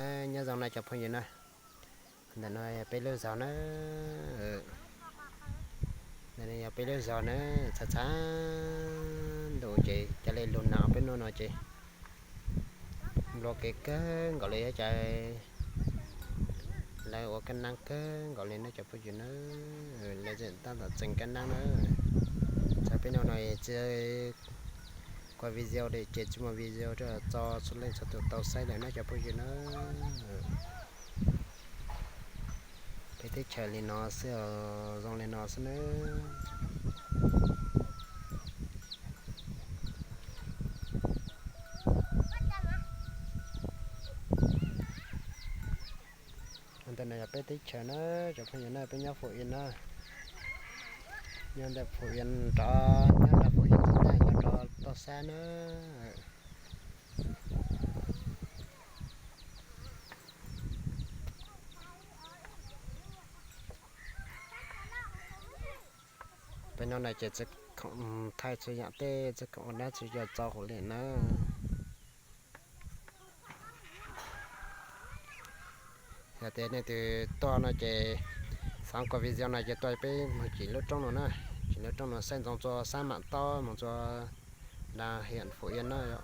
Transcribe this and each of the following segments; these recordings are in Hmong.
Nyob zoo na cov phooj ywg na, ntawm no yog peb lub zos na, ntawm no yog peb lub zos na, txhav txhav ntuj ces ca le lug nag peb hnub no ces nplua kev kawg nkaus li, yog cas lawv ua kab nab kawg nkaus li na cov phooj ywg na. Lawv tab tom txeem kab nab na. Txog peb hnub no tsis kuaj video li ces tsis muaj video rau txhua leej txhua tus tau saib lawm na cov phooj ywg na. Peb teb chaws li no xwb, zoo li no xwb na. Ntawm no yog peb teb chaws na, cov phooj ywg na, peb nyob Phú Yên na, nyob ntawm Phú Yên nrov, nyob nrog Phú Yên txog na, nyob rau toj siab na. Peb hnub no ces tsis khoom thaij txhua yam tej, tsis khoom ua dab tsi txaus hauv li na. Yog tias nej twg tuaj no ces xav kuaj video no ces tuaj peb mus cim lub roob no na, cim lub roob no saib ntsoov txog sab Mã Tốc mus txog nram huyện Phú Yên na, yog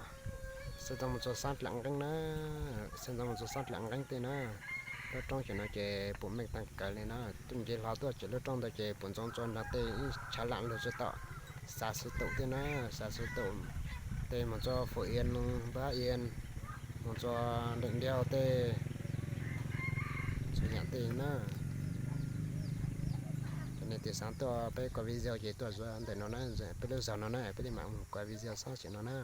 saib ntsoov mus txog sab Dlakv Nqeeb na, saib ntsoov mus txog sab Dlakv Nqeeb tej na. Lub roob cim no ces pum meej tag kawg li na, tuaj nce hlo tuaj cim lub roob ntawd ces pum ntsoov txog nram tej ib tshav lam lug tsis tau, xav xu tum tej na, xav xu tum tej mus txog Phú Yên, Bắc Yên, mus txog Điện Biên tej, txhua yam tej na. Ces nej twg xav tuaj peb kuaj video ces tuaj ntawm no na, peb lub zos no na, peb li mam mus kuaj video xwb cim no na.